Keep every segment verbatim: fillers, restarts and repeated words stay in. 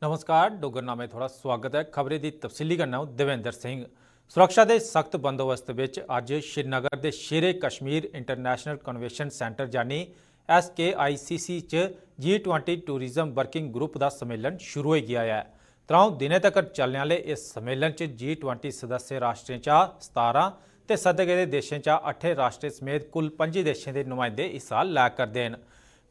नमस्कार, डुग्गर नामे थुआढ़ा सुआगत ऐ। खबरें दी तफसीली कन्नै अ'ऊं देवेंद्र सिंह। सुरक्षा दे सख्त बंदोबस्त बिच अज्ज श्रीनगर दे शेरे कश्मीर इंटरनेशनल कन्वेंशन सेंटर यानी एस के आई सी सी च G twenty tourism working group दा सम्मेलन शुरू होई गेआ ऐ। त्र'ऊं दिनें तगर चलने आह्ले इस सम्मेलन च जी ट्वेंटी सदस्य राष्ट्रें चा सतारां ते सद्दे गेदे देशें चा अट्ठें राष्ट्रें समेत कुल पं'जी देशें दे नुमाइंदे हिस्सा लै करदे न।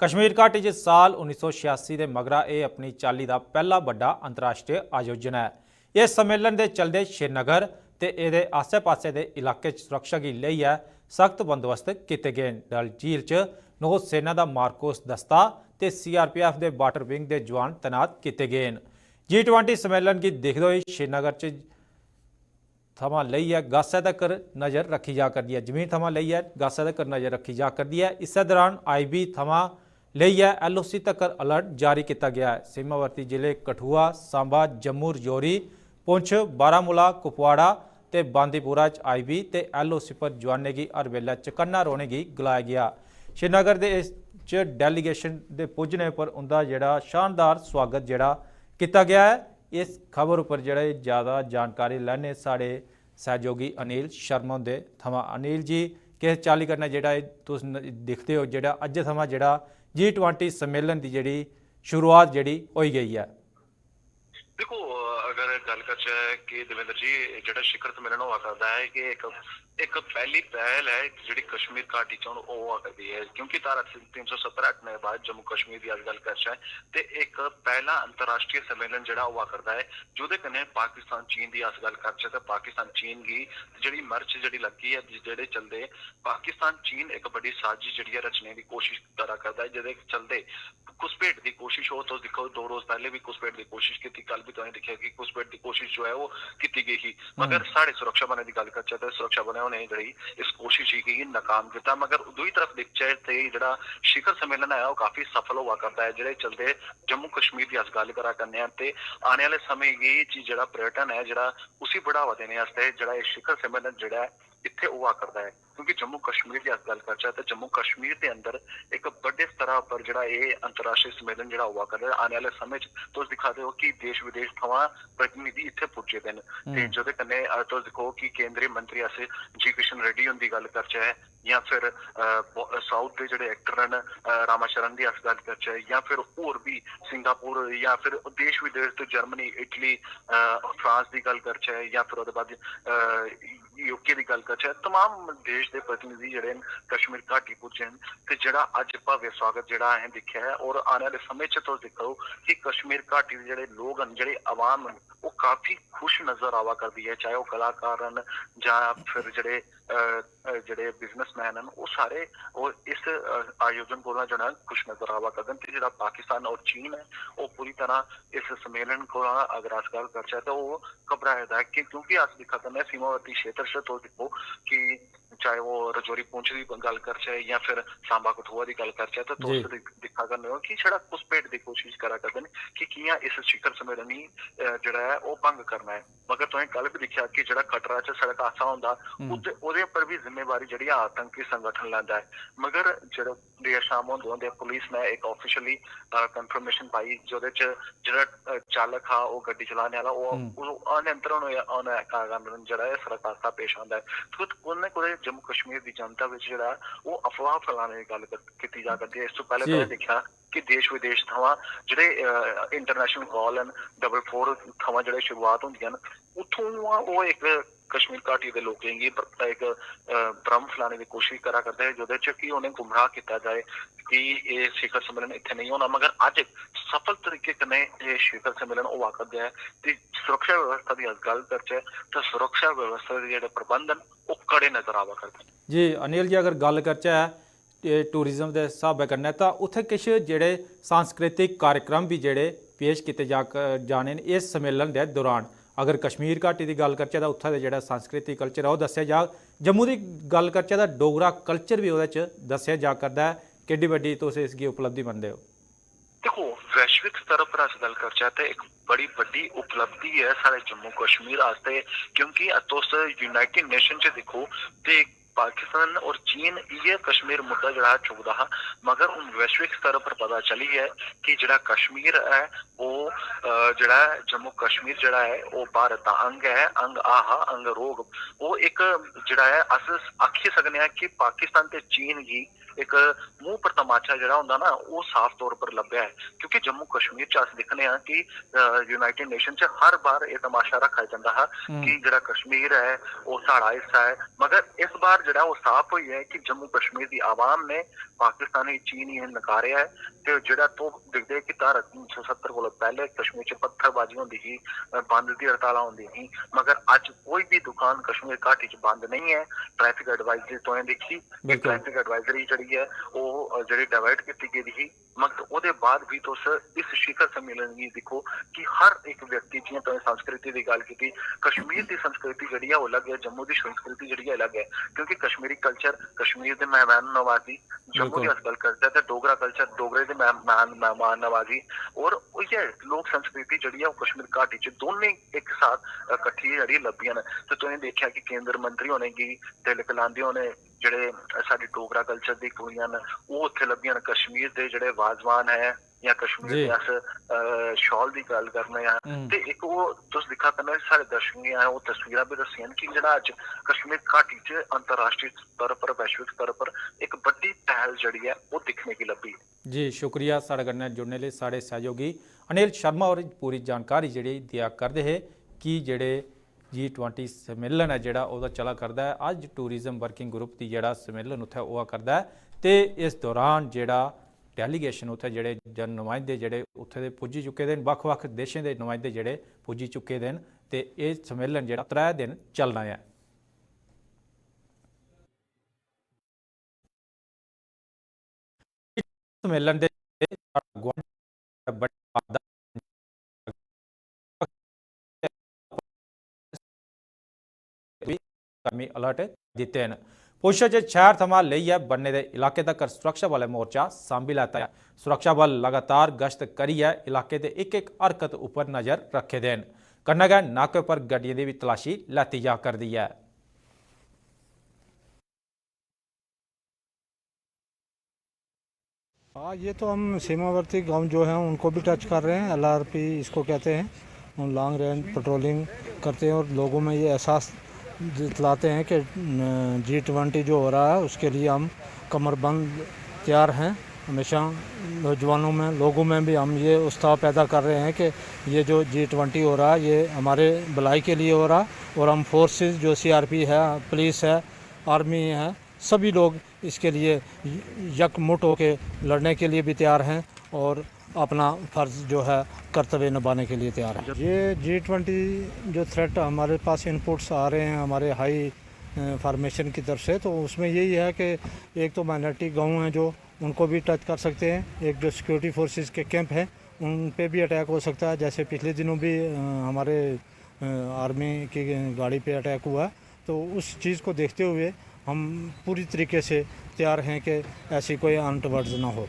कश्मीर घाटी च साल उन्नी सौ छेआसी दे मगरा एह् अपनी चाल्ली दा पैह्ला बड्डा अंतर्राष्ट्रीय आयोजन ऐ। इस सम्मेलन दे चलदे श्रीनगर ते एह्दे आस्सै-पास्सै दे इलाके च सुरक्षा गी लेइयै सख्त बंदोबस्त कीते गे न। डल झील च नौसेना दा मार्कोस दस्ता ते सी आर पी एफ दे वाटर विंग दे जवान तैनात कीते गे न। जी ट्वेंटी सम्मेलन गी दिखदे होई श्रीनगर च थमां लेइयै गासै तगर नजर रक्खी जा करदी ऐ। जमीन थमां लेइयै गासै तगर नजर रक्खी जा करदी ऐ। इस्सै दौरान आई बी थमां लेइयै एल ओ सी तगर अलर्ट जारी कीता गेआ ऐ। सीमावर्ती जिले कठुआ, सांबा, जम्मू, रजौरी, पुंछ, बारामूला, कुपवाड़ा ते बांदीपुरा च आई बी ते एल ओ सी पर जवानें गी हर बेल्लै चकन्ना रौह्ने गी गलाया गेआ। श्रीनगर दे इस च डेलीगेशन दे पुज्जने पर उं'दा जेह्ड़ा शानदार सुआगत जेह्ड़ा कीता गेआ ऐ। इस खबर उप्पर जेह्ड़ा एह् ज्यादा जानकारी लैने साढ़े सैहयोगी अनिल शर्मा हुंदे थमां। अनिल जी, किस चाल्ली कन्नै जेह्ड़ा एह् तुस न-, दिखदे ओ जेह्ड़ा अज्ज थमां जेह्ड़ा जी ट्वेंटी सम्मेलन दी जेह्ड़ी शुरुआत जेह्ड़ी होई गेई ऐ? दिक्खो, अगर गल्ल करचै कि देवेंद्र जी, जेह्ड़ा शिखर सम्मेलन होआ करदा ऐ, कि इक, इक पैह्ली पैह्ल ऐ जेह्ड़ी कश्मीर घाटी च हून होआ करदी ऐ, क्योंकि धारा तिन्न सौ सत्तर हटने दे बाद जम्मू कश्मीर दी अस गल्ल करचै ते इक पैह्ला अंतर्राष्ट्रीय सम्मेलन जेह्ड़ा होआ करदा ऐ, जेह्दे कन्नै पाकिस्तान चीन दी अस गल्ल करचै ते पाकिस्तान चीन गी जेह्ड़ी मर्च जेह्ड़ी लग्गी ऐ, जेह्दे चलदे पाकिस्तान चीन इक बड्डी साजिश जेह्ड़ी ऐ रचने दी कोशिश करा करदा ऐ, जेह्दे चलदे घुसपैठ दी कोशिश हो, तुस दिक्खो, दो रोज पैह्ले बी घुसपैठ दी कोशिश कीती, कल बी तुसें दिक्खेआ कि घुसपैठ दी कोशिश जो ऐ ओह् कीती गेई ही। मगर साढ़े सुरक्षा बलें दी गल्ल करचै ते सुरक्षा बलें होने जेह्ड़ी इस कोशिश गी नाकाम कीता। मगर दूई तरफ दिखचै ते जेह्ड़ा शिखर सम्मेलन ऐ ओह् काफी सफल होआ करदा ऐ, जेह्दे चलदे जम्मू कश्मीर दी अस गल्ल करा करने आं ते आने आह्ले समें गी च जेह्ड़ा पर्यटन ऐ जेह्ड़ा उसी बढ़ावा देने आस्तै जेह्ड़ा एह् शिखर सम्मेलन जेह्ड़ा ऐ इत्थै होआ करदा ऐ। क्योंकि जम्मू कश्मीर दी अस गल्ल करचै ते जम्मू कश्मीर दे अंदर इक बड्डे स्तरा पर जेह्ड़ा एह् अंतर्राष्ट्रीय सम्मेलन जेह्ड़ा होआ करदा ऐ, आने आह्ले समें च तुस दिक्खा दे ओ कि देश विदेश थमां प्रतिनिधि इत्थै पुज्जे दे न। ते जेह्दे कन्नै, अ, तुस दिक्खो कि केंद्री मंत्री अस जी किशन रेड्डी हुंदी गल्ल करचै जां फिर, अ, ब-, साउथ दे जेह्ड़े एक्टर न, अ, रामाचरण दी अस गल्ल करचै जां फिर होर बी सिंगापुर जां फिर देश विदेश तो जर्मनी, इटली, अ, फ्रांस दी गल्ल करचै जां फिर ओह्दे बाद, अ, यू के दी गल्ल करचै, तमाम देश दे प्रतिनिधि जेह्ड़े न कश्मीर घाटी पुज्जे न ते जेह्ड़ा अज्ज भव्य स्वागत जेह्ड़ा असें दिक्खेआ ऐ और आने आह्ले समें च तुस दिक्खो कि कश्मीर घाटी दे जेह्ड़े लोक न, जेह्ड़ी अवाम न, ओह् काफी खुश नजर आवा करदी ऐ, चाहे ओह् कलाकार न जां फिर जेह्ड़े, अ, अ, जेह्ड़े बिजनेसमैन न, ओह् सारे ओह् इस, अ, आयोजन कोला जेह्ड़ा खुश नजर आवा करदे न। ते जेह्ड़ा पाकिस्तान और चीन ऐ, ओह् पूरी तरह इस सम्मेलन कोला अगर अस गल्ल करचै ते ओह् घबराए दा ऐ कि क्योंकि अस दिक्खा करने आं सीमावर्ती क्षेत्र च तुस दिक्खो कि चाहे ओह् रजौरी पुंछ दी गल्ल करचै जां फिर सांबा कठुआ दी गल्ल करचै ते तुस दिक्ख-, दिक्खा करने ओ कि छड़ा घुसपैठ दी कोशिश करा करदे न कि कि'यां इस शिखर सम्मेलन गी, अ, जेह्ड़ा ऐ ओह् भंग करना ऐ। मगर तुसें कल बी दिक्खेआ कि जेह्ड़ा कटरा च सड़क हादसा होंदा, ओह्दे, ओह्दे उप्पर बी जिम्मेवारी जेह्ड़ी ऐ आतंकी संगठन लैंदा ऐ। मगर जेह्ड़ा देर शाम होंदे होंदे पुलिस ने इक officially, अ, confirmation पाई जेह्दे च जेह्ड़ा, अ, चालक हा, ओह् गड्डी चलाने आह्ला, ओह्, ओह् अनियंत्रण होआ, होने दे कारण जेह्ड़ा एह् सड़क हादसा पेश आंदा ऐ। ते कुतै ना कुतै जम्मू कश्मीर दी जनता बिच जेह्ड़ा ओह् अफवाह फैलाने दी गल्ल कर-, कीती जा करदी ऐ। इस तों पैह्लें तुसें दिक्खेआ कि देश विदेश थमां जेह्ड़े, अ, international call न, double four थमां जेह्ड़े शुरुआत होंदियां न, उत्थुआं ओह् इक कश्मीर घाटी दे लोकें गी ब-, इक, अ, भ्रम फैलाने दी कोशिश करा करदे हे, जेह्दे च कि उ'नें गुमराह कीता जाए कि एह् शिखर सम्मेलन इत्थै नेईं होना। मगर अज्ज सफल तरीके कन्नै एह् शिखर सम्मेलन होआ करदा ऐ ते सुरक्षा व्यवस्था दी अस गल्ल करचै ते सुरक्षा व्यवस्था दे जेह्ड़े प्रबंध न, ओह् कड़े नजर आवा करदे न। जी अनिल जी, अगर गल्ल करचै टूरिज्म दे स्हाबै कन्नै, तां उत्थै किश जेह्ड़े सांस्कृतिक कार्यक्रम बी जेह्ड़े पेश कीते जा, जाने न इस सम्मेलन दे दौरान। अगर कश्मीर घाटी दी गल्ल करचै, तां उत्थै दे जेह्ड़ा सांस्कृतिक कल्चर ऐ, ओह् दस्सेआ जाग। जम्मू दी गल्ल करचै, तां डोगरा कल्चर बी ओह्दे च दस्सेआ जा करदा ऐ। केड्डी बड्डी तुस इसगी उपलब्धि मनदे ओ? दिक्खो, वैश्विक स्तर पर अस गल्ल करचै, ते इक बड़ी बड्डी उपलब्धि ऐ साढ़े जम्मू कश्मीर आस्तै, क्योंकि तुस यूनाइटेड नेशन च दिक्खो, ते पाकिस्तान और चीन इ'यै कश्मीर मुद्दा जेह्ड़ा चुकदा हा, मगर हून वैश्विक स्तर पर पता चली गेआ ऐ कि जेह्ड़ा कश्मीर ऐ, ओह्, अ, जेह्ड़ा ऐ, जम्मू कश्मीर जेह्ड़ा ऐ, ओह् भारत दा अंग ऐ, अंग आहा, अंग रौह्ग। ओह् इक जेह्ड़ा ऐ, अस आखी सकने आं कि पाकिस्तान ते चीन गी इक मुंह पर तमाचा जेह्ड़ा होंदा ना, ओह् साफ तौर पर लब्भेआ ऐ। क्योंकि जम्मू कश्मीर च अस दिक्खने आं कि, अ, यूनाइटेड नेशन च हर बार एह् तमाशा रक्खेआ जंदा हा हम्म। कि जेह्ड़ा कश्मीर ऐ, ओह् साढ़ा हिस्सा ऐ। मगर इस बार जेह्ड़ा ओह् साफ होई गेआ ऐ कि जम्मू कश्मीर दी आवाम ने पाकिस्तान गी, चीन गी नकारेआ ऐ। ते जेह्ड़ा तुस दिखदे कि धारा तीन सौ सत्तर कोला पैह्ले कश्मीर च पत्थरबाजी होंदी ही, अ, बंद दी हड़तालां होंदियां ही, मगर अज्ज कोई बी दुकान कश्मीर घाटी च बंद नेईं ऐ। ट्रैफिक एडवाइजरी तुसें दिक्खी कि बिल्कुल। ट्रैफिक एडवाइजरी जेह्ड़ी ऐ, ओह्, अ, जेह्ड़ी डाइवर्ट कीती गेदी ही, मगर ओह्दे बाद बी तुस इस शिखर सम्मेलन गी दिक्खो कि हर इक व्यक्ति, जि'यां तुसें संस्कृति दी गल्ल कीती, कश्मीर दी संस्कृति जेह्ड़ी ऐ, ओह् अलग ऐ, जम्मू दी संस्कृति जेह्ड़ी ऐ, अलग ऐ, क्योंकि कश्मीरी कल्चर कश्मीर दे मेहमान नवाजी, जम्मू दी बिल्कुल। अस गल्ल करचै ते डोगरा कल्चर डोगरे दे मेहमान, मेहमान नवाजी, और उ'यै लोक संस्कृति जेह्ड़ी ऐ, ओह् कश्मीर घाटी च दोनें इक साथ, अ, कट्ठी जेह्ड़ी लब्भियां न। ते तुसें दिक्खेआ कि केंद्र मंत्री होरें गी तिलक लांदे होने जेह्ड़े साढ़े डोगरा कल्चर दी कुड़ियां न, ओह् उत्थै लब्भियां न। कश्मीर दे जेह्ड़े वाजवान ऐ जां कश्मीर जी। दे अस, अ, शाल दी गल्ल करने आं, हम्म। ते इक ओह् तुस दिक्खा करने, साढ़े दर्शकें गी असें ओह् तस्वीरां बी दस्सियां न कि जेह्ड़ा अज्ज कश्मीर घाटी च अंतर्राष्ट्रीय स्तर पर, वैश्विक स्तर पर इक बड्डी पैह्ल जेह्ड़ी ऐ, ओह् दिक्खने गी लब्भी। जी, शुक्रिया साढ़े कन्नै जुड़ने लेई। साढ़े सैहयोगी अनिल शर्मा होर पूरी जानकारी जेह्ड़ी देआ करदे हे कि जेह्ड़े जी ट्वेंटी सम्मेलन ऐ जेह्ड़ा, ओह्दा चला करदा ऐ। अज्ज टूरिज्म वर्किंग ग्रुप दी जेह्ड़ा सम्मेलन उत्थै होआ करदा ऐ, ते इस दौरान जेह्ड़ा डेलीगेशन उत्थै जेह्ड़े जन नुमाइंदे जेह्ड़े उत्थै दे पुज्जी चुके दे न, बक्ख-बक्ख देशें दे नुमाइंदे जेह्ड़े पुज्जी चुके दे न, ते एह् सम्मेलन जेह्ड़ा त्रै दिन चलना ऐ। सम्मेलन दे गुआंढ बड़े कर्मी अलर्ट दित्ते न। पुंछ च शैह्र थमां लेइयै बन्ने दे इलाके तगर सुरक्षा बलें मोर्चा सांभी लैता ऐ। सुरक्षा बल लगातार गश्त करियै इलाके दे इक-इक हरकत उप्पर नजर रक्खे दे न। कन्नै गै नाके पर गड्डियें दी बी तलाशी लैती जा करदी ऐ। हाँ, ये तो हम सीमावर्ती गांव जो हैं, उनको भी टच कर रहे हैं। एलआरपी इसको कहते हैं, उन लॉन्ग रेंज पेट्रोलिंग करते हैं और लोगों में ये एहसास दिलाते हैं कि, न, जी ट्वेंटी जो हो रहा है, उसके लिए हम कमरबंद तैयार हैं। हमेशा नौजवानों में, लोगों में भी हम ये उत्साह पैदा कर रहे हैं कि ये जो जी ट्वेंटी हो रहा है, ये हमारे भलाई के लिए हो रहा है और हम फोर्सेस जो सीआरपी है, पुलिस है, आर्मी है, सभी लोग इसके लिए यकमुट होकर लड़ने के लिए भी तैयार हैं और अपना फ़र्ज़ जो है, कर्तव्य निभाने के लिए तैयार हैं। ये जी ट्वेंटी जो थ्रेट हमारे पास इनपुट्स आ रहे हैं हमारे हाई, अ, फॉर्मेशन की तरफ से, तो उसमें यही है कि एक तो माइनॉरिटी गांव हैं जो उनको भी टच कर सकते हैं, एक जो सिक्योरिटी फोर्सेस के कैंप हैं, उन पे भी अटैक हो सकता है। जैसे पिछले दिनों भी, अ, हमारे, अ, आर्मी की गाड़ी पे अटैक हुआ, तो उस चीज़ को देखते हुए हम पूरी तरीके से तैयार हैं कि ऐसी कोई अनटवर्ड्स ना हो।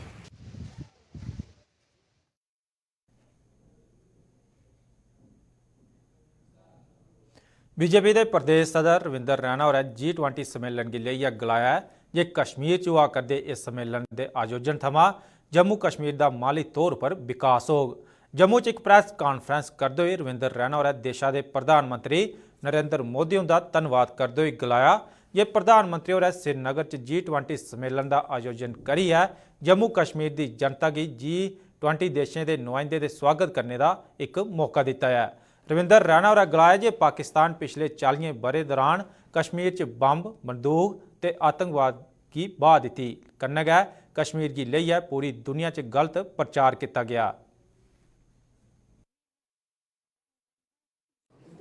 बीजेपी दे प्रदेश सदर रविंदर रैना होरें जी ट्वेंटी सम्मेलन गी लेइयै गलाया ऐ जे कश्मीर च होआ करदे इस सम्मेलन दे आयोजन थमां जम्मू कश्मीर दा माली तौर पर विकास होग। जम्मू च इक प्रैस कांफ्रेंस करदे होई रविंदर रैना होरें देशा दे प्रधानमंत्री नरेंद्र मोदी हुंदा धन्नवाद करदे होई गलाया जे प्रधानमंत्री होरें श्रीनगर च जी ट्वेंटी सम्मेलन दा आयोजन करियै जम्मू कश्मीर दी जनता गी जी ट्वेंटी देशें दे नुमाइंदे दे सुआगत करने दा इक मौका दित्ता ऐ। रविंदर रैना होरें गलाया जे पाकिस्तान पिछले चालियें ब'रें दौरान कश्मीर च बम्ब, बंदूक ते आतंकवाद गी ब्हाऽ दित्ती, कन्नै गै कश्मीर गी लेइयै पूरी दुनिया च गलत प्रचार कीता गेआ।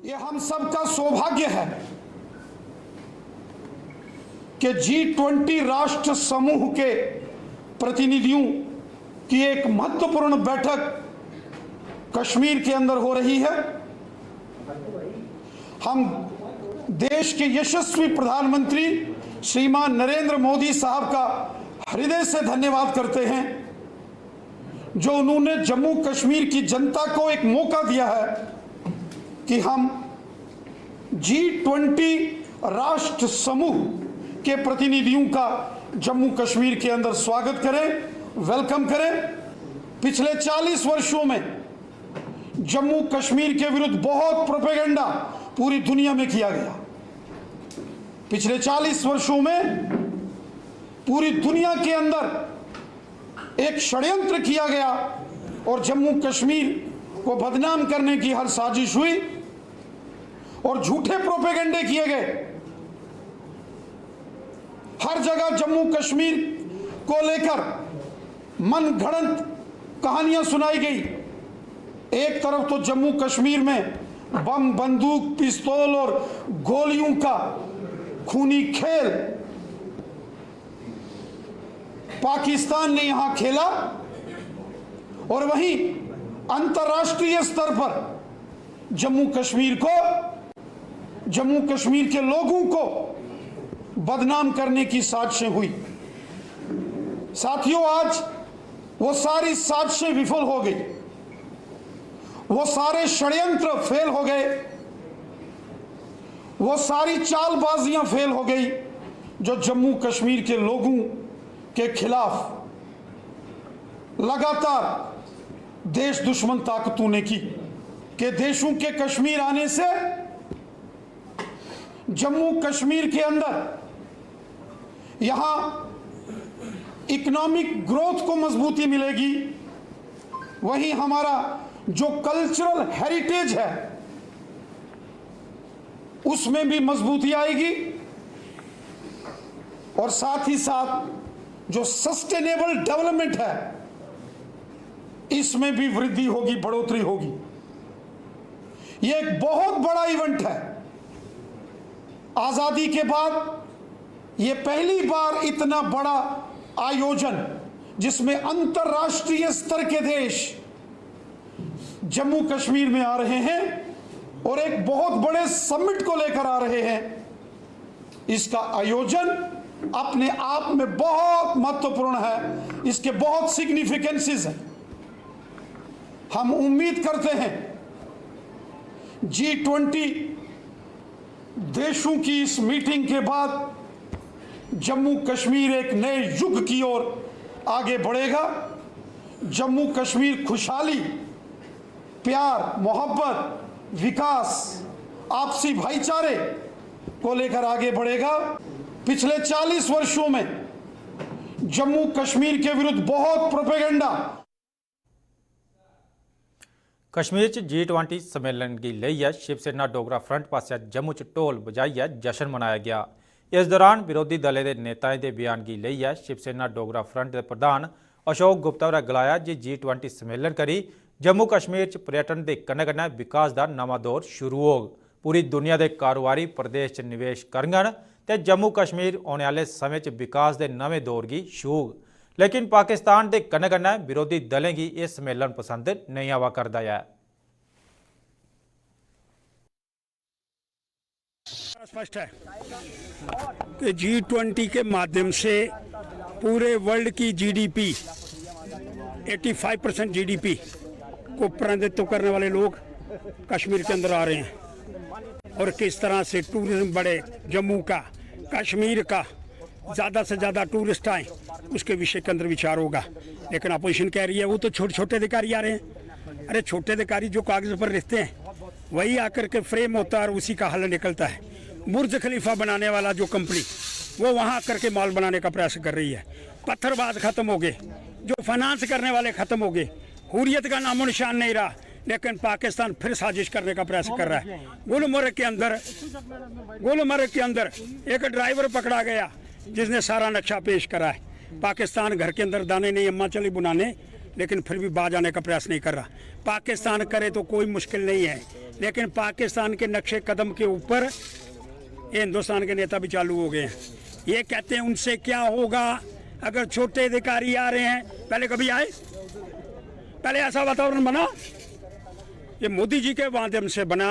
ये हम सबका सौभाग्य है कि जी ट्वेंटी राष्ट्र समूह के प्रतिनिधियों की एक महत्वपूर्ण बैठक कश्मीर के अंदर हो रही है। हम देश के यशस्वी प्रधानमंत्री श्रीमान नरेंद्र मोदी साहब का हृदय से धन्यवाद करते हैं, जो उन्होंने जम्मू कश्मीर की जनता को एक मौका दिया है कि हम जी ट्वेंटी राष्ट्र समूह के प्रतिनिधियों का जम्मू कश्मीर के अंदर स्वागत करें, वेलकम करें। पिछले चालीस वर्षों में जम्मू कश्मीर के विरुद्ध बहुत प्रोपेगेंडा पूरी दुनिया में किया गया। पिछले चालीस वर्षों में पूरी दुनिया के अंदर एक षड्यंत्र किया गया और जम्मू कश्मीर को बदनाम करने की हर साजिश हुई और झूठे प्रोपेगेंडे किए गए। हर जगह जम्मू कश्मीर को लेकर मन घड़ंत कहानियां सुनाई गई। एक तरफ तो जम्मू कश्मीर में बम, बंदूक, पिस्तौल और गोलियों का खूनी खेल पाकिस्तान ने यहां खेला और वहीं अंतर्राष्ट्रीय स्तर पर जम्मू कश्मीर को, जम्मू कश्मीर के लोगों को बदनाम करने की साजिशें हुई। साथियों, आज वो सारी साजिशें विफल हो गई, वो सारे षड्यंत्र फेल हो गए, वो सारी चालबाजियां फेल हो गई जो जम्मू कश्मीर के लोगों के खिलाफ लगातार देश दुश्मन ताकतों ने की। के देशों के कश्मीर आने से जम्मू कश्मीर के अंदर यहां इकोनॉमिक ग्रोथ को मजबूती मिलेगी, वहीं हमारा जो कल्चरल हेरिटेज है उसमें भी मजबूती आएगी और साथ ही साथ जो सस्टेनेबल डेवलपमेंट है इसमें भी वृद्धि होगी, बढ़ोतरी होगी। ये एक बहुत बड़ा इवेंट है। आजादी के बाद ये पहली बार इतना बड़ा आयोजन जिसमें अंतर्राष्ट्रीय स्तर के देश जम्मू कश्मीर में आ रहे हैं और एक बहुत बड़े समिट को लेकर आ रहे हैं। इसका आयोजन अपने आप में बहुत महत्वपूर्ण है, इसके बहुत सिग्निफिकेंसेस हैं। हम उम्मीद करते हैं जी ट्वेंटी देशों की इस मीटिंग के बाद जम्मू कश्मीर एक नए युग की ओर आगे बढ़ेगा। जम्मू कश्मीर खुशहाली, प्यार, मोहब्बत, विकास, आपसी भाईचारे को लेकर आगे बढ़ेगा। पिछले चालीस वर्षों में जम्मू कश्मीर के विरुद्ध बहुत प्रोपेगेंडा। कश्मीर च जी ट्वेंटी सम्मेलन गी लेइयै शिवसेना डोगरा फ्रंट पासेआ जम्मू च ढोल बजाइयै जश्न मनाया गेआ। इस दौरान विरोधी दलें दे नेताएं दे बयान गी लेइयै शिवसेना डोगरा फ्रंट दे प्रधान अशोक गुप्ता होरें गलाया जे जी ट्वेंटी सम्मेलन करी जम्मू कश्मीर च पर्यटन दे कन्नै-कन्नै विकास दा नमां दौर शुरू होग। पूरी दुनिया दे कारोबारी प्रदेश च निवेश करङन ते जम्मू कश्मीर औने आह्ले समें च विकास दे नमें दौर गी छूहग। लेकिन पाकिस्तान दे कन्नै-कन्नै विरोधी दलें गी एह् सम्मेलन पसंद नेईं आवा करदा ऐ। स्पष्ट है कि जी ट्वेंटी के माध्यम से पूरे वर्ल्ड की GDP, eighty five percent GDP को प्रतिनिधित्व करने वाले लोग कश्मीर के अंदर आ रहे हैं और किस तरह से टूरिज्म बढ़े, जम्मू का, कश्मीर का, ज़्यादा से ज़्यादा टूरिस्ट आए, उसके विषय के अंदर विचार होगा। लेकिन अपोजिशन कह रही है वो तो छोटे छोटे अधिकारी आ रहे हैं। अरे, छोटे अधिकारी जो कागज़ पर लिखते हैं, वही आकर के फ्रेम होता है और उसी का हल निकलता है। बुर्ज खलीफा बनाने वाला जो कंपनी, वो वहाँ आकर के मॉल बनाने का प्रयास कर रही है। पत्थरबाज ख़त्म हो गए, जो फाइनेंस करने वाले ख़त्म हो गए, हुर्रियत का नामो निशान नहीं रहा। लेकिन पाकिस्तान फिर साजिश करने का प्रयास कर रहा है। गुलमर्ग के अंदर, गुलमर्ग के अंदर एक ड्राइवर पकड़ा गया जिसने सारा नक्शा पेश करा है। पाकिस्तान घर के अंदर दाने नहीं अम्मा चली बुनाने, लेकिन फिर भी बाज आने का प्रयास नहीं कर रहा। पाकिस्तान करे तो कोई मुश्किल नहीं है, लेकिन पाकिस्तान के नक्शे कदम के ऊपर ये हिंदुस्तान के नेता भी चालू हो गए हैं। ये कहते हैं उनसे क्या होगा अगर छोटे अधिकारी आ रहे हैं। पहले कभी आए? पहले ऐसा वातावरण बना? ये मोदी जी के माध्यम से बना।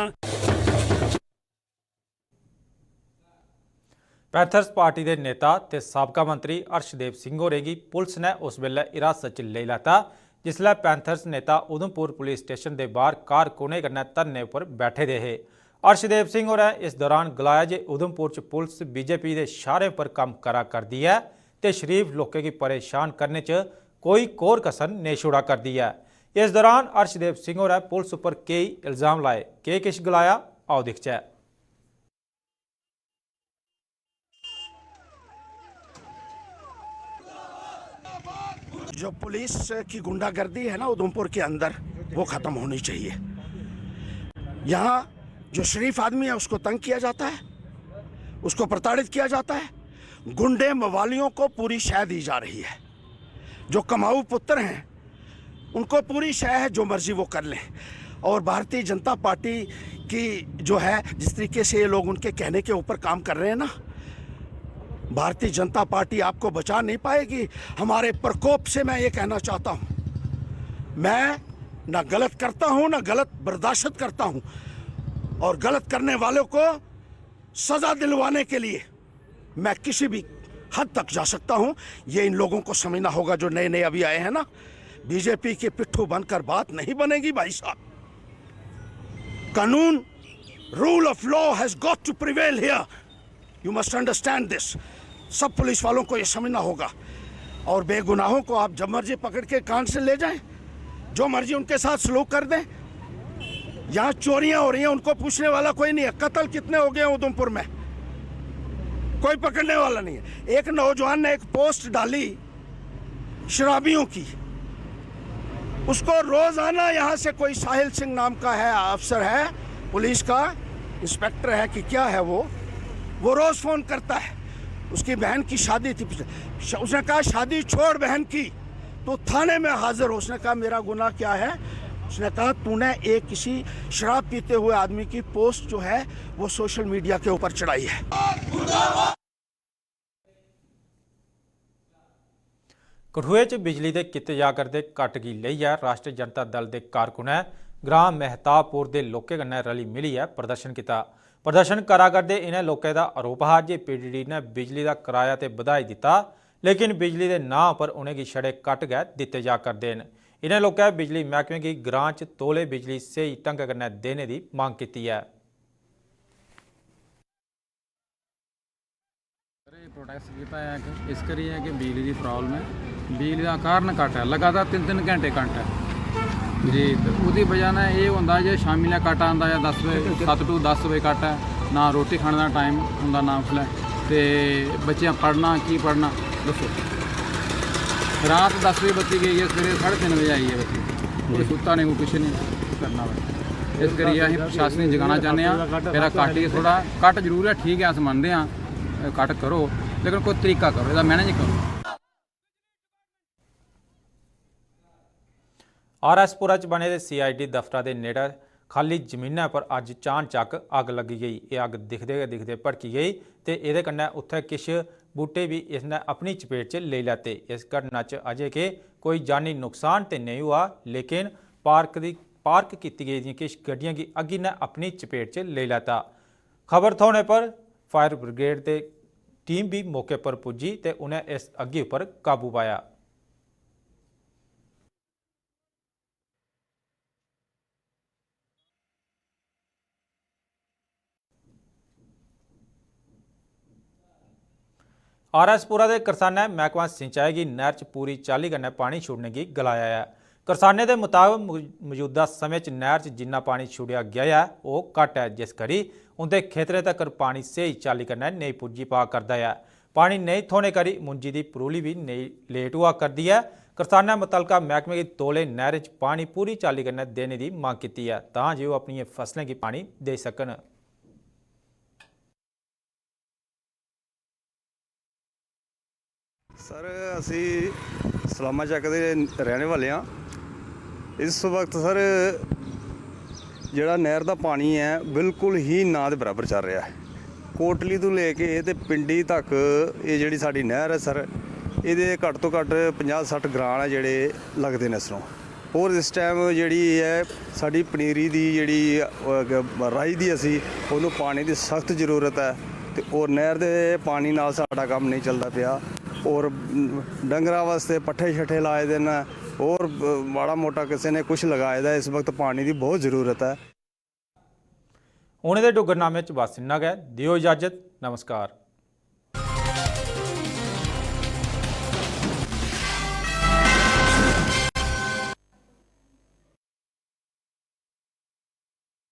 पैंथर्स पार्टी दे नेता ते साबका मंत्री हर्षदेव सिंह होरें गी पुलस ने उस बेल्लै हिरासत च लेई लैता जिसलै पैंथर्स नेता उधमपुर पुलिस स्टेशन दे बाहर कारकुनें कन्नै धरने उप्पर बैठे दे हे। अर्शदेव सिंह होरें इस दौरान गलाया जे उधमपुर च पुलस बीजेपी दे इशारें पर कम्म करा करदी ऐ ते शरीफ लोकें गी परेशान करने च कोई कोर कसर नेईं छोड़ा करदी ऐ। इस दौरान अर्शदेव सिंह होरें पुलस उप्पर केई इल्जाम लाए। केह् किश गलाया, आओ दिखचै। जो पुलिस की गुंडागर्दी है ना उधमपुर के अंदर, वो खत्म होनी चाहिए। यहाँ जो शरीफ आदमी है उसको तंग किया जाता है, उसको प्रताड़ित किया जाता है, गुंडे मवालियों को पूरी शह दी जा रही है। जो कमाऊ पुत्र हैं उनको पूरी शह है, जो मर्जी वो कर लें। और भारतीय जनता पार्टी की जो है, जिस तरीके से ये लोग उनके कहने के ऊपर काम कर रहे हैं ना, भारतीय जनता पार्टी आपको बचा नहीं पाएगी। हमारे प्रकोप से मैं ये कहना चाहता हूँ, मैं ना गलत करता हूँ ना गलत बर्दाश्त करता हूँ, और गलत करने वालों को सजा दिलवाने के लिए मैं किसी भी हद तक जा सकता हूं। ये इन लोगों को समझना होगा जो नए नए अभी आए हैं ना। बीजेपी के पिट्ठू बनकर बात नहीं बनेगी भाई साहब। कानून, rule of law has got to prevail here, you must understand this। सब पुलिस वालों को ये समझना होगा। और बेगुनाहों को आप जब मर्जी पकड़ के कान से ले जाएं, जो मर्जी उनके साथ सलूक कर दें। यहाँ चोरियाँ हो रही हैं, उनको पूछने वाला कोई नहीं है। कत्ल कितने हो गए उधमपुर में, कोई पकड़ने वाला नहीं है। एक नौजवान ने एक पोस्ट डाली शराबियों की, उसको रोजाना यहाँ से कोई साहिल सिंह नाम का है, अफसर है पुलिस का, इंस्पेक्टर है कि क्या है वो, वो रोज फोन करता है। उसकी बहन की शादी थी, उसने कहा शादी छोड़ बहन की, तो थाने में हाजिर हो। उसने कहा मेरा गुनाह क्या है? उसने कहा तूने एक किसी शराब पीते हुए आदमी की पोस्ट जो है वो सोशल मीडिया के ऊपर चढ़ाई है। कठुए च बिजली दे कीते जा करदे कट गी लेइयै राष्ट्री जनता दल दे कारकुनें ग्रां मेहताबपुर दे लोकें कन्नै रली मिलियै प्रदर्शन कीता। प्रदर्शन करा करदे इ'नें लोकें दा आरोप हा जे पीडीडी ने बिजली दा कराया ते बधाई दित्ता, लेकिन बिजली दे नांऽ पर उ'नेंगी छड़े कट गै दित्ते जा करदे न। इ'नें लोकें बिजली मैह्कमे गी ग्रां च तौले बिजली स्हेई ढंगै कन्नै देने दी मंग कीती ऐ। प्रोटेस्ट कीता ऐ इस करियै कि बिजली दी प्रॉब्लम ऐ। बिजली दा कारण कट ऐ, लगातार तिन्न तिन्न घैंटे कट ऐ जी। ते ओह्दी बजह नै एह् होंदा जे शामीं लै कट आंदा ऐ, दस बजे, सत्त टू दस बजे कट ऐ। ना रोटी खाने दा टाइम होंदा ना उसलै, ते बच्चें पढ़ना की पढ़ना, दस्सो। रात दस बजे बत्ती गेई ऐ, सवेरे साढ़े तिन्न बजे आई ऐ बत्ती। कोई सुत्ता नेईं, कोई किश नेईं करना होऐ। इस करियै असें प्रशासन गी जगाना चाह्न्ने आं, मेरा कट ही थोह्ड़ा, कट जरूर ऐ, ठीक ऐ, अस मनदे आं, कट करो, लेकिन कोई तरीका करो, एह्दा मैनेज करो। आरएसपुरा च बने दे सीआईडी दफ्तरा दे नेड़े खाल्ली जमीनै पर अज्ज चानचक्क अग्ग लग्गी गेई। एह् अग्ग दिखदे गै दिखदे भड़की गेई ते एह्दे कन्नै उत्थै किश बूह्टे बी इसनै अपनी चपेट च लेई लैते। इस घटना च अजें के कोई जानी नुकसान ते नेईं होआ, लेकिन पार्क दी पार्क कीती गेदियां किश गड्डियां गी अग्गी नै अपनी चपेट च लेई लैता। खबर थ्होने पर फायर ब्रिगेड दी टीम बी मौके पर पुज्जी ते उ'नें इस अग्गी उप्पर काबू पाया। आरएसपुरा दे करसानै मैह्कमा सिंचाई गी नैह्र च पूरी चाल्ली कन्नै पानी छोड़ने गी गलाया ऐ। करसानें दे मताबक मौ- मौजूदा समें च नैह्र च जिन्ना पानी छोड़ेआ गेआ ऐ ओह् घट्ट ऐ, जिस करी उं'दे खेतरें तगर पानी स्हेई चाल्ली कन्नै नेईं पुज्जी पा करदा ऐ। पानी नेईं थ्होने करी मुंजी दी परूली बी नेईं लेट होआ करदी ऐ। करसानै मुतलका मैह्कमे गी तौले नैह्रें च पानी पूरी चाल्ली कन्नै देने दी मंग कीती ऐ तां जे ओह् अपनियें फसलें गी पानी देई सकन। ਸਰ, ਅਸੀਂ ਸਲਾਮਾ ਚੱਕ ਦੇ ਰਹਿਣ ਵਾਲੇ ਹਾਂ। ਇਸ ਵਕਤ ਸਰ, ਜਿਹੜਾ ਨਹਿਰ ਦਾ ਪਾਣੀ ਹੈ, ਬਿਲਕੁਲ ਹੀ ਨਾ ਦੇ ਬਰਾਬਰ ਚੱਲ ਰਿਹਾ ਹੈ। ਕੋਟਲੀ ਤੋਂ ਲੈ ਕੇ ਤੇ ਪਿੰਡੀ ਤੱਕ ਇਹ ਜਿਹੜੀ ਸਾਡੀ ਨਹਿਰ ਹੈ ਸਰ, ਇਹਦੇ ਘੱਟ ਤੋਂ ਘੱਟ ਪੰਜਾਹ ਸੱਠ ਗਰਾਂਡ ਹੈ ਜਿਹੜੇ ਲੱਗਦੇ ਨੇ ਇਸ ਨੂੰ। ਔਰ ਇਸ ਟਾਈਮ ਜਿਹੜੀ ਹੈ ਸਾਡੀ ਪਨੀਰੀ ਦੀ ਜਿਹੜੀ, ਅਹ, ਗ- ਰਾਈ ਦੀ, ਅਸੀਂ ਉਹਨੂੰ ਪਾਣੀ ਦੀ ਸਖਤ ਜ਼ਰੂਰਤ ਹੈ। ਤੇ ਔਰ ਨਹਿਰ ਦੇ ਪਾਣੀ ਨਾਲ ਸਾਡਾ ਕੰਮ ਨਹੀਂ ਚੱਲਦਾ ਪਿਆ। ਔਰ ਡੰਗਰਾਂ ਵਾਸਤੇ ਪੱਠੇ ਸ਼ੱਠੇ ਲਾਏ ਦੇ ਨੇ, ਔਰ ਮਾੜਾ ਮੋਟਾ ਕਿਸੇ ਨੇ ਕੁਝ ਲਗਾਏ ਦਾ। ਇਸ ਵਕਤ ਪਾਣੀ ਦੀ ਬਹੁਤ ਜ਼ਰੂਰਤ ਹੈ। हून दे डुग्गरनामे च बस इन्ना गै। देओ इजाजत। नमस्कार।